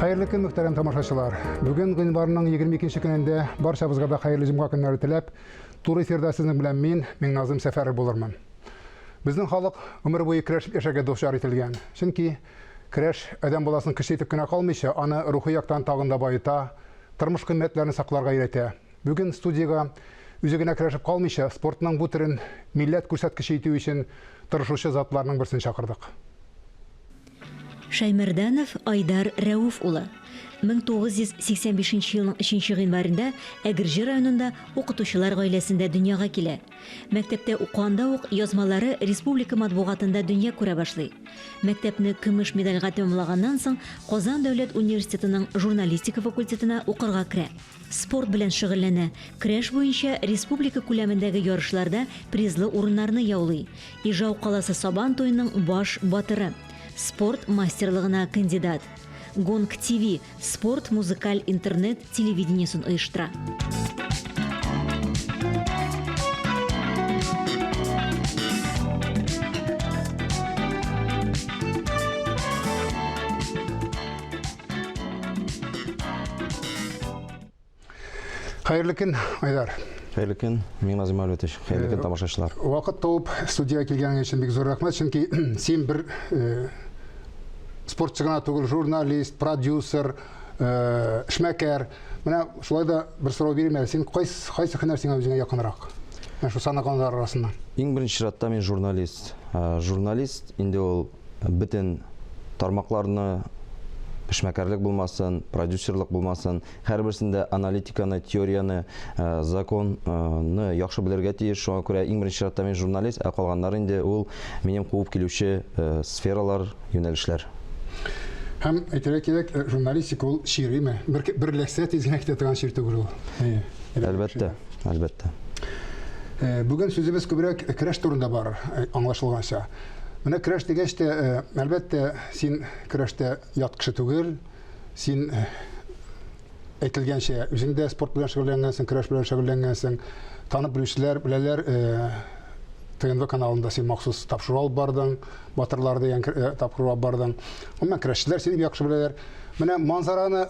Хәерле көн, мөхтәрәм тамашачылар. Бүген гыйнварның 22 көнендә барчабызга да хәерле җомга көннәре теләп, туры эфирда сезнең белән мин, Миңназым Сәфәров булырмын. Безнең халык гомер буе көрәшеп яшәргә дучар ителгән. Чөнки көрәш адәм баласын көчле итеп кенә калмыйча, аны рухи яктан тагын да баета, тормыш кыйммәтләрен сакларга өйрәтә. Бүген студиягә үзе генә көрәшеп калмыйча, спортның бу төрен милләт күрсәткече итү өчен тырышучы затларның берсен чакырдык. Шәймәрданов Айдар Рәүф улы. 1985 елның 3 гыйнварында Әгерҗе районында укытучылар гаиләсендә дөньяга килә. Мәктәптә укыганда ук язмалары республика матбугатында дөнья күрә башлый. Мәктәпне көмеш медальгә тәмамлаганнан соң Казан дәүләт университетының журналистика факультетына укырга керә. Спорт белән шөгыльләнә, көрәш буенча республика күләмендәге ярышларда призлы урыннарны яулый. Ижау каласы Сабан туеның баш батыры. Спорт мастерлыгына кандидат. Гонг ТВ спорт музыкаль интернет телевидениесен оештыра. Хәерле көн, Айдар. Хәерле көн, Миңназим Мәүлетович. Хәерле көн, тамашачылар. Вакыт табып студиягә килгәнең өчен бик зур рәхмәт, чөнки син бер спортчы гына түгел, журналист, продюсер, эшмәкәр. Менә шулай да бер сорау бирим әле. Син кайсы кайсы һөнәр сиңа үзеңә якынрак? Менә шул санаганнар арасыннан. Иң беренче чиратта мин журналист. Журналист инде ул Бөтен тармакларны, эшмәкәрлек булмасын, продюсерлык булмасын, һәрберсендә аналитиканы, теорияне, законны яхшы белергә тиеш. Шуңа күрә иң беренче чиратта мин журналист, ә калганнары инде ул минем куып килүче сфералар, юнәлешләр. Һәм әйтергә кирәк, журналистика ул чир, име? Бер, бер эләксә тиз генә китә торган чир түгел ул. Әлбәттә, әлбәттә. Бүген сүзебез күбрәк көрәш турында барыр, аңлашылганча. Менә көрәш дигәч тә, э, әлбәттә, син көрәштә ят кеше түгел. Син э, әйтелгәнчә, үзең дә спорт белән шөгыльләнгәнсең, көрәш белән шөгыльләнгәнсең. Танып белүчеләр беләләр, э, ТНВ каналында син махсус тапшыру алып бардың, Батырлар дигән тапшыру алып бардың. Гомумән, көрәшчеләр сине яхшы беләләр. Менә манзараны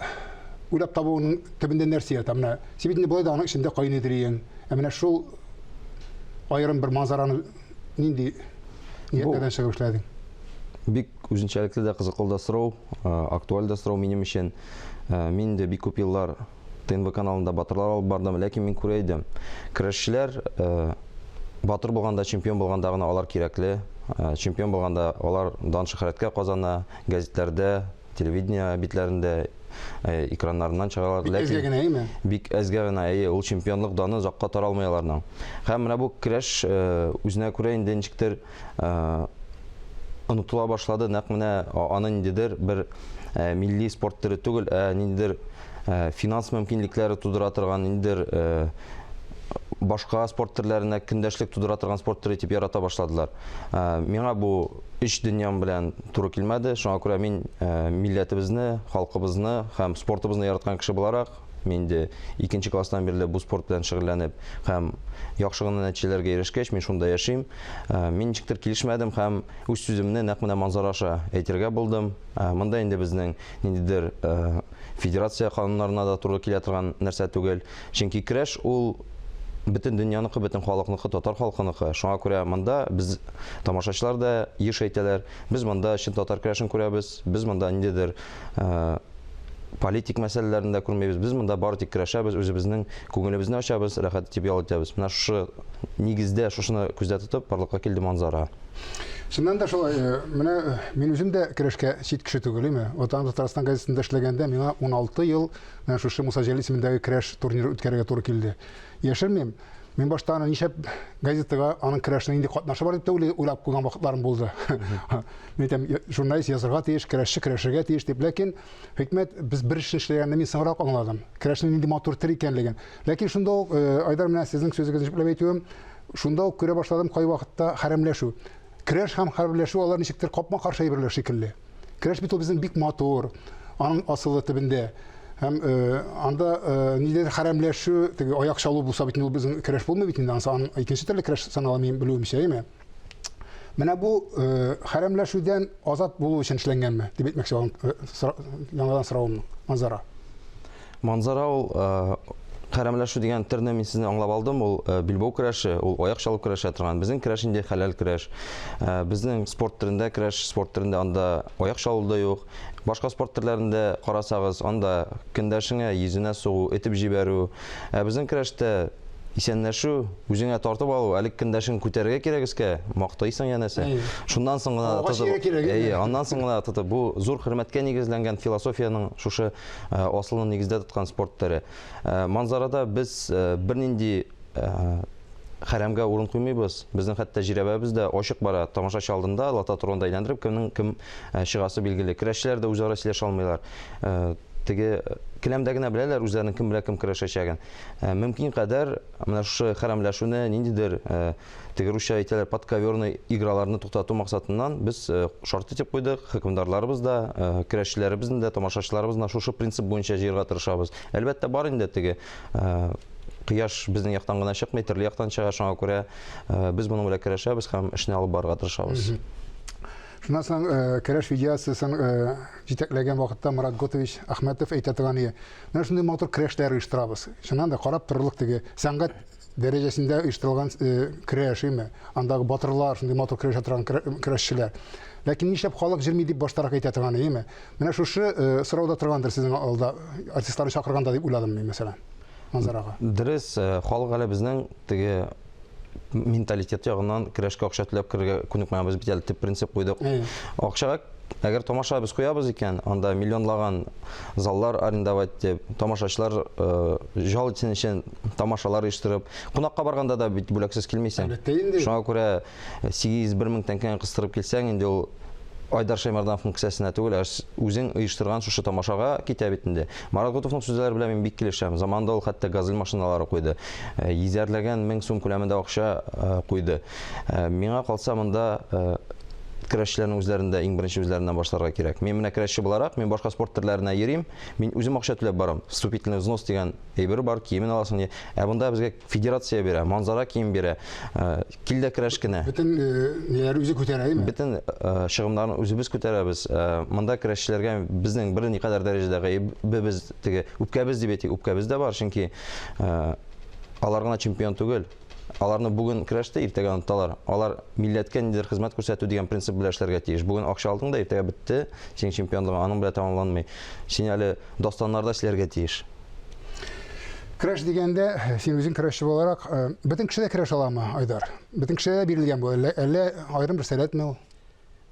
уйлап табуының төбендә нәрсә ята? Менә син бит инде болай да аның эчендә кайный иең. Ә менә шул аерым бер манзараны нинди ниятләрдән чыгып эшләдең? Бик үзенчәлекле дә, кызыклы да сорау, актуаль да сорау минем өчен. Мин инде бик күп еллар ТНВ каналында батырлар алып бардым, ләкин мин күрә идем, көрәшчеләр батыр булганда, чемпион булганда гына алар кирәкле. Чемпион булганда алар дан-шөһрәткә казана, гәзитләрдә, телевидение битләрендә э, экраннарыннан чыгалар. Бик әзгә генә, әйеме? Бик әзгә генә, әйе, ул чемпионлык даны озакка таралмый аларның. Һәм менә бу көрәш э, үзенә күрә инде ничектер э, онытыла башлады. Нәкъ менә аны ниндидер бер милли спорт төре түгел, ә ниндидер финанс мөмкинлекләре тудыра торган, ниндидер башка спорт төрләренә көндәшлек тудыра торган спорт төре итеп ярата башладылар. Миңа бу эч дөньям белән туры килмәде. Шуңа күрә мин милләтебезне, халкыбызны һәм спортыбызны яраткан кеше буларак, мин инде икенче класстан бирле бу спорт белән шөгыльләнеп һәм яхшы гына нәтиҗәләргә ирешкәч, мин шунда яшим. Мин ничектер килешмәдем һәм үз сүземне нәкъ менә манзара аша әйтергә булдым. Монда инде безнең ниндидер федерация кануннарына да туры килә торган нәрсә түгел. Чөнки көрәш ул бөтен дөньяныкы, бөтен халыкныкы, татар халкыныкы. Шуңа күрә монда без тамашачылар да еш әйтәләр, без монда чын татар көрәшен күрәбез, без монда ниндидер э, политик мәсьәләләрне дә күрмибез. Без монда бары тик көрәшәбез, үзебезнең күңелебезне ачабыз, рәхәт итеп ял итәбез. Менә шушы нигездә шушыны күздә тотып барлыкка килде манзара. Чыннан да шулай, э, менә э, мин үзем дә көрәшкә чит кеше түгел, име? Ватан Татарстан газетасында эшләгәндә миңа 16 ел Менә шушы Муса Җәлил исемендәге көрәш турниры үткәрергә туры килде. Яшермим, мин башта аны нишләп газетага аның көрәшенә нинди катнашы бар дип тә уйлап куйган вакытларым булды. Мин әйтәм, журналист язырга тиеш, көрәшче көрәшергә тиеш дип. Ләкин хикмәт без бер эшне эшләгәнне мин соңрак аңладым. Көрәшнең нинди матур төр икәнлеген. Ләкин шунда ук, э, Айдар, менә сезнең сүзегезне җөпләп әйтүем, шунда ук күрә башладым кайвакытта хәрәмләшү. Көрәш һәм хәрәмләшү алар ничектер капма-каршы әйберләр шикелле. Көрәш бит ул безнең бик матур, аның асылы төбендә. Һәм э, анда э, ниндидер хәрәмләшү, теге аяк чалу булса бит ул безнең көрәш булмый бит инде, анысы аның икенче төрле көрәш санала минем белүемчә, әйеме? Менә бу хәрәмләшүдән азат булу өчен эшләнгәнме, дип әйтмәкче булам, яңадан соравымның. Манзара. Манзара ул хәрәмләшү дигән терне мин сезне аңлап алдым. Ул билбау көрәше, ул аяк чалып көрәшә торган. Безнең көрәш инде хәләл көрәш. Безнең спорт төрендә көрәш спорт төрендә анда аяк чалу да юк. Башка спорт төрләрендә карасагыз, анда көндәшеңә йөзенә сугу, этеп җибәрү. Ә безнең көрәштә исәнләшү, үзеңә тартып алу, әле көндәшең күтәрергә кирәк өскә, мактыйсың янәсе. Шуннан соң гына тотып, әйе, аннан соң гына тотып, бу зур хөрмәткә нигезләнгән философиянең шушы асылын нигездә тоткан спорт төре. Манзарада без бернинди хәрәмгә урын куймыйбыз. Безнең хәтта жирәбәбез дә ачык бара. Тамашачы алдында лата турында әйләндереп, кемнең кем чыгасы билгеле. Көрәшчеләр дә үзара сөйләшә алмыйлар. Теге келәмдә генә беләләр үзләренең кем белән кем көрәшәчәген. Мөмкин кадәр менә шушы хәрәмләшүне, ниндидер теге русча әйтәләр, подковерный играларны туктату максатыннан без шарт итеп куйдык. Хөкемдарларыбыз да, көрәшчеләребезне дә, тамашачыларыбызны да шушы принцип буенча җыярга тырышабыз. Әлбәттә, бар инде теге кояш безнең яктан гына чыкмый, төрле яктан чыга, шуңа күрә без моның белән көрәшәбез һәм эшне алып барырга тырышабыз. Шуннан соң көрәш федерациясен җитәкләгән вакытта Марат Готович Әхмәтов әйтә торган иде. Менә шундый матур көрәшләр оештырабыз. Чыннан да карап торырлык теге сәнгать дәрәҗәсендә оештырылган көрәш, әйме? Андагы батырлар, шундый матур көрәшә торган көрәшчеләр. Ләкин нишләп халык җөрми дип баштарак әйтә торган, әйеме? Менә шушы сорау да торгандыр сезнең алда, артистларны чакырганда дип уйладым мин, мәсәлән, Манзарага. Дөрес, халык әле безнең теге менталитет ягыннан көрәшкә акча түләп керергә күнекмәгән. Без бит әле төп принцип куйдык. Акчага әгәр тамаша без куябыз икән, анда миллионлаган заллар арендовать итеп, тамашачылар жал итсен өчен тамашалар оештырып, кунакка барганда да бит бүләксез килмисең. Әлбәттә инде. Шуңа күрә 801 мең тәңкәне кыстырып килсәң, инде ул Айдар Шәймәрдановның кесәсенә түгел, ә үзең оештырган шушы тамашага китә бит инде. Марат Готовның сүзләре белән мин бик килешәм. Заманында ул хәтта газель машиналары куйды. Йөзәрләгән мең сум күләмендә акча куйды. Миңа калса, монда көрәшчеләрнең үзләрендә иң беренче үзләреннән башларга кирәк. Мин менә көрәшче буларак, мин башка спорт төрләренә йөрим, мин үзем акча түләп барам. Вступительный взнос дигән әйбер бар, киемен аласың. Ә монда безгә Федерация бирә, Манзара кием бирә. Кил дә көрәш кенә. Бөтен ниләр үзе күтәрә, әйме? Бөтен чыгымнарны үзебез күтәрәбез. Монда көрәшчеләргә безнең бер никадәр дәрәҗәдә гаебебез, теге үпкәбез дип әйтик, үпкәбез дә бар, чөнки алар гына чемпион түгел. Аларны бүген көрәште, иртәгә оныталар. Алар милләткә ниндидер хезмәт күрсәтү дигән принцип белән эшләргә тиеш. Бүген акча алдың да, иртәгә бетте, синең чемпионлыгың аның белән тәмамланмый. Син әле дастаннарда эшләргә тиеш. Көрәш дигәндә, син үзең көрәшче буларак, бөтен кеше дә көрәш аламы, Айдар? Бөтен кешегә дә бирелгән бу, әллә, әллә аерым бер сәләтме ул?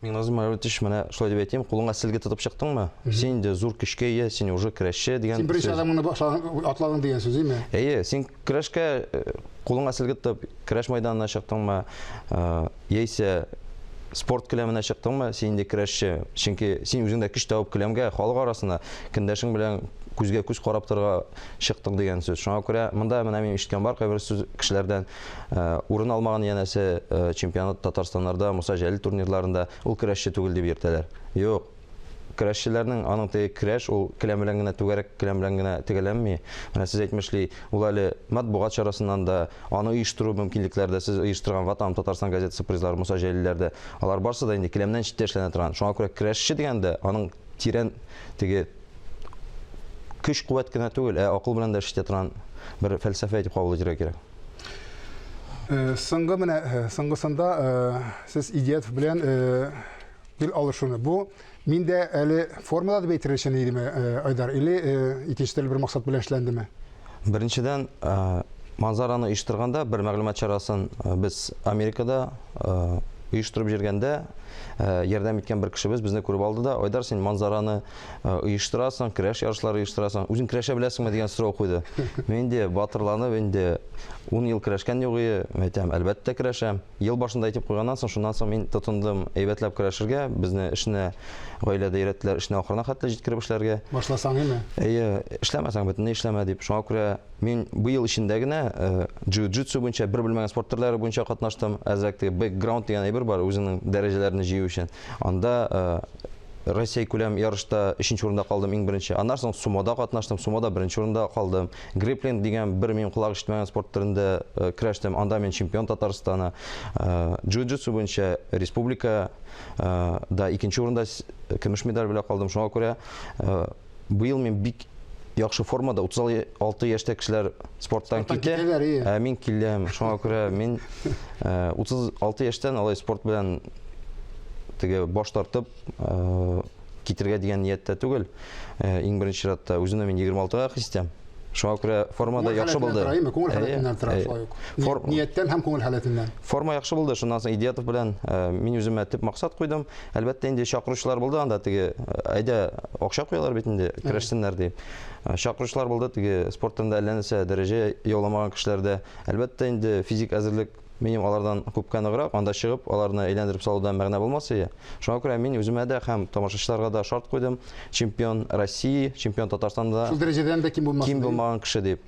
Миңназым Майрутич, менә шулай дип әйтим, кулыңа сөлге тотып чыктыңмы? Син инде зур көчкә ия, син уже көрәшче дигән Син беренче адымыңны башладың, атладың дигән сүз, әйме? Әйе, син көрәшкә кулыңа сөлге тотып, көрәш мәйданына чыктыңмы, яисә спорт келәменә чыктыңмы, син инде көрәшче. Чөнки син үзең дә көч табып келәмгә, халык арасына, көндәшең белән күзгә күз карап торырга чыктың дигән сүз. Шуңа күрә монда менә мин ишеткән бар кайбер сүз кешеләрдән урын алмаган янәсе чемпионат Татарстаннарда, Муса Җәлил турнирларында ул көрәшче түгел дип йөртәләр. Юк. Көрәшчеләрнең аның теге көрәш ул келәм белән генә түгәрәк келәм белән генә тегәләнми. Менә сез әйтмешли, ул әле матбугат чарасыннан да, аны оештыру мөмкинлекләре дә, сез оештырган Ватаным Татарстан газетасы призлары, Муса Җәлилләр дә, алар барсы да инде келәмнән читтә эшләнә торган. Шуңа күрә көрәшче дигәндә аның тирән теге көч-куәт кенә түгел, ә акыл белән дә эш итә торган бер фәлсәфә итеп кабул итәргә кирәк. Соңгы менә соңгысында сез Идиятов белән Гел алышуны. Бу мин дә әле формада дип әйтер өчен идеме, Айдар, или икенче төрле бер максат белән эшләндеме? Беренчедән, Манзараны оештырганда бер мәгълүмат чарасын без Америкада оештырып җиргәндә ярдәм иткән бер кешебез безне күреп алды да, Айдар, син Манзараны оештырасың, көрәш ярышлары оештырасың, үзең көрәшә беләсеңме дигән сорау куйды. Мин инде батырланып, инде 10 ел көрәшкән юк иде, әйтәм, әлбәттә көрәшәм. Ел башында әйтеп куйганнан соң, шуннан соң мин тотындым әйбәтләп көрәшергә. Безне эшне гаиләдә өйрәттеләр, эшне ахырына хәтле җиткереп эшләргә. Башласаң, әйме? Әйе, эшләмәсәң бөтенләй эшләмә дип. Шуңа күрә мин быел эчендә генә джиу-джитсу буенча, бер белмәгән спорт төрләре буенча катнаштым. Әзрәк теге бэкграунд дигән әйбер бар, үзеңнең дәрәҗәләрне җыю өчен. Анда Россия күләм ярышта өченче урында калдым, иң беренче. Аннан соң сумода катнаштым, сумода беренче урында калдым. Грэпплинг дигән бер мин колак ишетмәгән спорт төрендә көрәштем. Анда мин чемпион Татарстана. Джиу-джитсу буенча республика да икенче урында көмеш медаль белән калдым. Шуңа күрә быел мин бик яхшы формада, 36 яшьтә кешеләр спорттан китә, ә мин киләм. Шуңа күрә мин 36 яшьтән алай спорт белән теге баш тартып китергә дигән нияттә түгел. Иң беренче чиратта үземне мин 26-га хис итәм. Шуңа күрә форма да яхшы булды. Күңел күңел халәтеннән тора шулай ук. Нияттән һәм күңел халәтеннән. Форма яхшы булды. Шуннан соң Идиятов белән мин үземә төп максат куйдым. Әлбәттә инде чакыручылар булды анда теге, әйдә акча куялар бит инде, көрәшсеннәр дип. Чакыручылар булды теге спорт төрендә әллә нәрсә дәрәҗә яуламаган кешеләр дә. Әлбәттә инде физик әзерлек минем алардан күпкә ныграк, анда чыгып аларны әйләндереп салудан мәгънә булмас иде. Шуңа күрә мин үземә дә һәм тамашачыларга да шарт куйдым, чемпион России, чемпион Татарстанда шул дәрәҗәдән дә ким булмасын, ким булмаган кеше дип.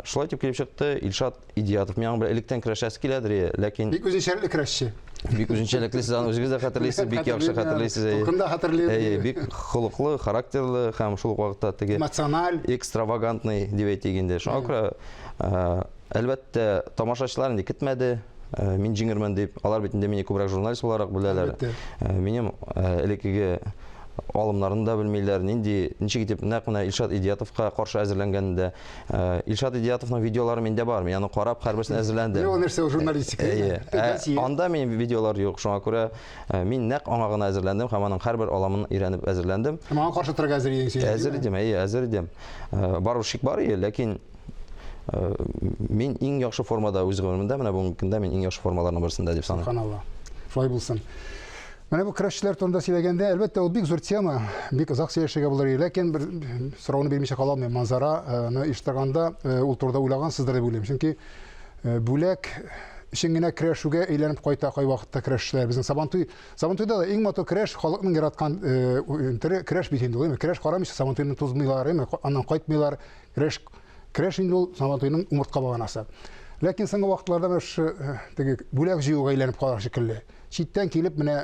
Шулай дип килеп чыкты Илшат Идиятов. Мин аның белән электән көрәшәсе киләдер, ләкин бик үзенчәлекле көрәшче. Бик үзенчәлекле, сез аны үзегез дә хәтерлисез, бик яхшы хәтерлисез. Холкын да хәтерлим. Әйе, бик холыклы, характерлы һәм шул ук вакытта теге эмоциональ, экстравагантный дип әйтик инде. Шуңа күрә Әлбәттә, тамашачылар инде көтмәде, мин җиңермен дип. Алар бит инде мине күбрәк журналист буларак беләләр. Минем элеккеге алымнарны да белмиләр, нинди, ничек итеп нәкъ менә Илшат Идиятовка каршы әзерләнгәнен дә. Илшат Идиятовның видеолары миндә бар, мин аны карап һәрберсен әзерләндем. Менә ул нәрсә ул журналистика. Әйе. Анда минем видеолар юк, шуңа күрә мин нәкъ аңа гына әзерләндем һәм аның һәрбер аламын өйрәнеп әзерләндем. Һәм аңа каршы торырга әзер идең син? Әзер идем, әйе, әзер идем. Барыбер шик бар иде, ләкин Мин иң яхшы формада үз гомеремдә, менә бүгенге көндә мин иң яхшы формаларның берсендә дип саныйм. Субханалла. Шулай булсын. Менә бу көрәшчеләр турында сөйләгәндә, әлбәттә, ул бик зур тема, бик озак сөйләшергә булыр иде, ләкин бер сорауны бирмичә кала алмыйм. Манзараны оештырганда ул турыда уйлагансыздыр дип уйлыйм. Чөнки бүләк өчен генә көрәшүгә әйләнеп кайта кайвакытта көрәшчеләр. Безнең Сабантуй, Сабантуйда да иң матур көрәш, халыкның яраткан төре көрәш бит инде ул. Көрәш карамыйча Сабантуйны тузмыйлар, аннан кайтмыйлар. Көрәш, көрәш инде ул Сабантуйның умыртка баганасы. Ләкин соңгы вакытларда менә шушы э, теге бүләк җыюга әйләнеп кала шикелле. Читтән килеп менә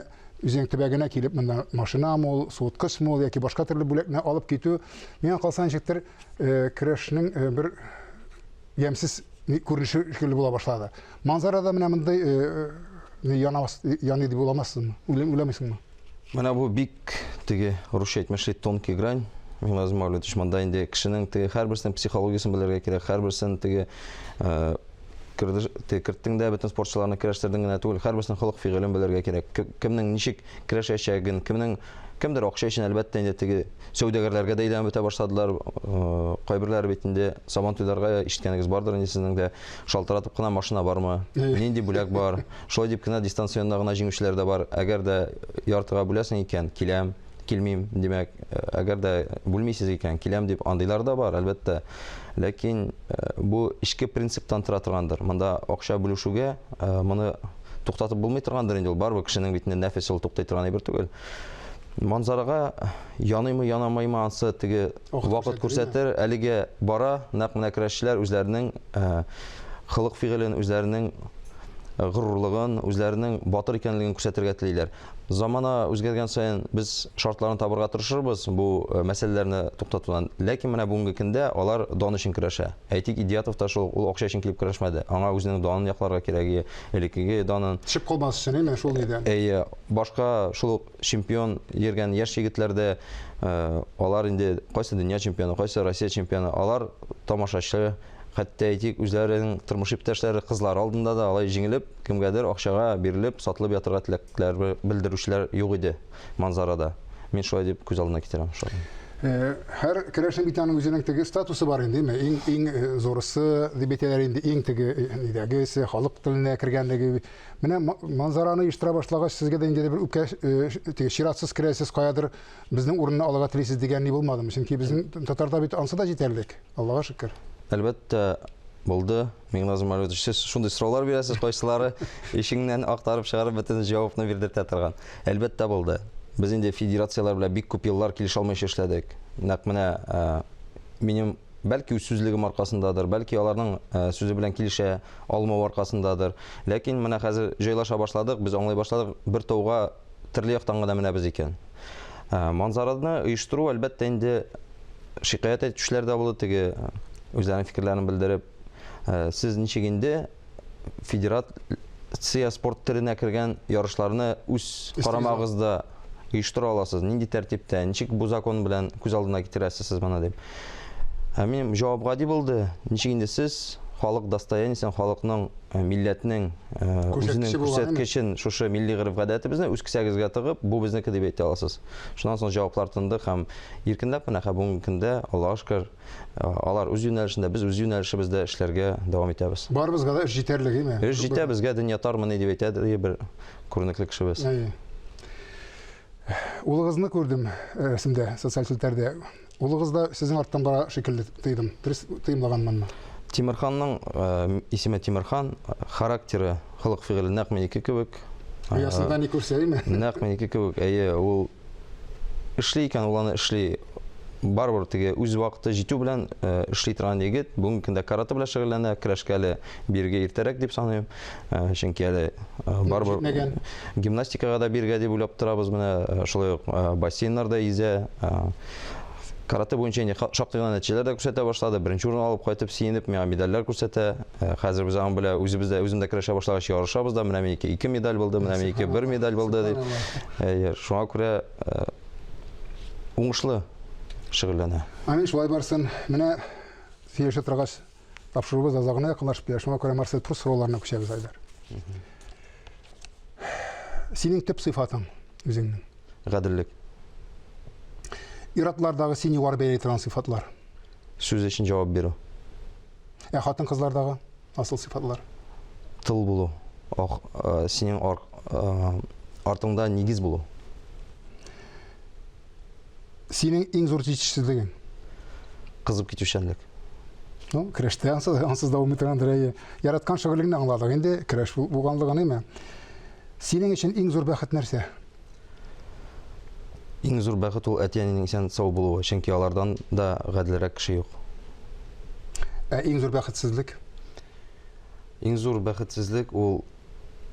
үзенең төбәгенә килеп монда машинамы ул, суыткычмы ул яки башка төрле бүләкне алып китү, миңа калса ничектер э, көрәшнең э, бер ямьсез күренеше шикелле була башлады. Манзарада менә мондый янамас, яный дип уйламассыңмы? Уйламыйсыңмы? Менә бу бик теге русча әйтмешли тонкий грань. Миңназым Мәүлетович, монда инде кешенең теге һәрберсенең психологиясен белергә кирәк, һәрберсен теге керттең дә бөтен спортчыларны көрәштердең генә түгел, һәрберсенең холык фигылен белергә кирәк. Кемнең ничек көрәшәчәген, кемнең кемдер акча өчен әлбәттә инде теге сәүдәгәрләргә дә әйләнеп бетә башладылар. Кайберләре бит инде Сабантуйларга ишеткәнегез бардыр инде сезнең дә шалтыратып кына машина бармы, нинди бүләк бар, шулай дип кенә дистанционда гына җиңүчеләр дә бар. Әгәр дә яртыга бүләсең икән, киләм, килмим, димәк, әгәр дә бүлмисез икән, киләм дип андыйлар да бар, әлбәттә. Ләкин бу эчке принциптан тора торгандыр. Монда акча бүлешүгә моны туктатып булмый торгандыр инде ул. Барыбер кешенең бит инде нәфесе ул туктый торган әйбер түгел. Манзарага яныймы, янамыймы ансы теге вакыт күрсәтер. Әлегә бара, нәкъ менә көрәшчеләр үзләренең холык фигылен, үзләренең горурлыгын, үзләренең батыр икәнлеген күрсәтергә телиләр. Замана үзгәргән саен без шартларны табырга тырышырбыз бу мәсьәләләрне туктатудан. Ләкин менә бүгенге көндә алар дан өчен көрәшә. Әйтик, Идиятов та шул, ул акча өчен килеп көрәшмәде. Аңа үзенең данын якларга кирәк, элеккеге данын. Төшеп калмас өчен, әйме, шул нидән. Әйе, башка шул ук чемпион йөргән яшь егетләр дә, алар инде кайсы дөнья чемпионы, кайсы Россия чемпионы, алар тамашачы, хәтта әйтик, үзләренең тормыш иптәшләре, кызлары алдында да алай җиңелеп, кемгәдер акчага бирелеп, сатылып ятырга теләкләр белдерүчеләр юк иде Манзарада. Мин шулай дип күз алдына китерәм. Шулай. Һәр керәшен бит аның үзенең теге статусы бар инде, әйме? Иң иң зурысы дип әйтәләр инде, иң теге нидәгесе, халык теленә кергәнлеге. Менә Манзараны оештыра башлагач, сезгә дә инде бер үпкә теге чиратсыз керәсез, каядыр безнең урынны алырга телисез дигән ни булмадымы? Чөнки безнең татарда бит ансы да җитәрлек. Аллага шөкер. Әлбәттә, булды. Миңназым Мавлютович, сез шундый сораулар бирәсез, кайсылары эчеңнән актарып чыгарып бөтен җавапны бирдертә торган. Әлбәттә, булды. Без инде федерацияләр белән бик күп еллар килешә алмыйча эшләдек. Нәкъ менә минем бәлки үз сүзлегем аркасындадыр, бәлки аларның сүзе белән килешә алмау аркасындадыр. Ләкин менә хәзер җайлаша башладык, без аңлый башладык, бер тауга төрле яктан гына менәбез икән. Манзараны оештыру, әлбәттә, инде шикаять әйтүчеләр дә булды, теге үзләренең фикерләрен белдереп, сез ничек инде федерация спорт төренә кергән ярышларны үз карамагызда оештыра аласыз, нинди тәртиптә, ничек бу закон белән күз алдына китерәсез сез моны дип. Ә минем җавап гади булды, ничек инде сез халык достояниесен, халыкның, милләтнең үзенең күрсәткечен, шушы милли гореф-гадәтебезне үз кесәгезгә тыгып, бу безнеке дип әйтә аласыз. Шуннан соң җаваплар тынды һәм иркенләп менә бүгенге көндә, Аллага шөкер, Алар үз юнәлешендә, без үз юнәлешебездә эшләргә дәвам итәбез. Барыбызга да эш җитәрлек, әйме? Эш җитә, безгә дөнья тармыни дип әйтә ди бер күренекле кешебез. Әйе. Улыгызны күрдем рәсемдә, социаль челтәрдә. Улыгыз да сезнең арттан бара шикелле тойдым. Дөрес тоемлаганмынмы? Тимерханның исеме Тимерхан, характеры, холык-фигыле нәкъ минеке кебек. Оясында ни күрсә, әйме? Нәкъ минеке кебек, әйе, ул Эшли икән, ул аны эшли. Барыбер теге үз вакыты җитү белән э, эшли торган егет бүгенге көндә карате белән шөгыльләнә, көрәшкә әле бирергә иртәрәк дип саныйм. Э, чөнки әле э, барыбер гимнастикага да бирергә дип уйлап торабыз менә, шулай ук бассейннарда йөзә. Карате буенча инде шактый гына нәтиҗәләр дә күрсәтә башлады. Беренче урын алып кайтып, сөенеп, миңа медальләр күрсәтә. Хәзер без аның белән үзебез дә, үзем дә көрәшә башлагач ярышабыз да, менә минеке ике медаль булды, менә минеке бер медаль булды дип. Әйе, шуңа күрә уңышлы шөгыльләнә. Амин, шулай барсын. Менә сөйләшә торгач, тапшыруыбыз азагына якынлашып килә. Шуңа күрә Марсель Пруст сорауларына күчәбез, Айдар. Синең төп сыйфатың үзеңнең? Гаделлек. Ир-атлардагы син югары бәяли торган сыйфатлар? Сүз өчен җавап бирү. Ә хатын-кызлардагы асыл сыйфатлар? Тыл булу. Ах, э, синең ар, э, артыңда нигез булу. Синең иң зур җитешсезлегең? Кызып китүчәнлек. Ну, көрәштә ансыз, ансыз да булмый торгандыр, әйе. Яраткан шөгылеңне аңладык инде, көрәш булганлыгын, әйме? Синең өчен иң зур бәхет нәрсә? Иң зур бәхет ул әти-әнинең исән сау булуы, чөнки алардан да гаделрәк кеше юк. Ә иң зур бәхетсезлек? Иң зур бәхетсезлек ул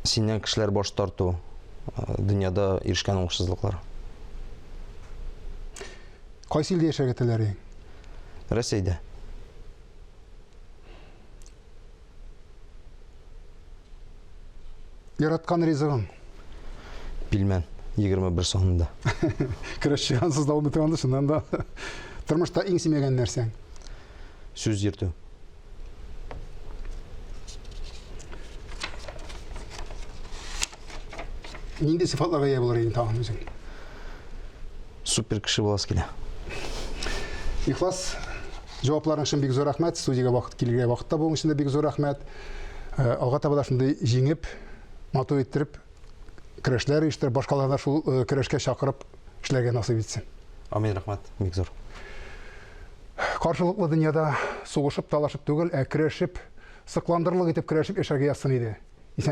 синнән кешеләр баш тарту, дөньяда ирешкән уңышсызлыклар. Кайсы илдә яшәргә теләр идең? Рәсәйдә. Яраткан ризыгың? Пилмән, 21 санында. Көрәшче ансыз да булмый торгандыр, чыннан да. Тормышта иң сөймәгән нәрсәң? Сүз йөртү. Нинди сыйфатларга ия булыр идең тагын үзең? Супер кеше буласы килә. Ихлас җавапларың өчен бик зур рәхмәт. Студиягә вакыт килергә вакыт табуың өчен дә бик зур рәхмәт. Э, алга таба да шундый җиңеп, матур иттереп көрәшләр оештырып, башкаларны шул э, көрәшкә чакырып эшләргә насыйп итсен. Амин, рәхмәт, бик зур. Каршылыклы дөньяда сугышып, талашып түгел, ә көрәшеп, сокландырырлык итеп көрәшеп яшәргә язсын иде.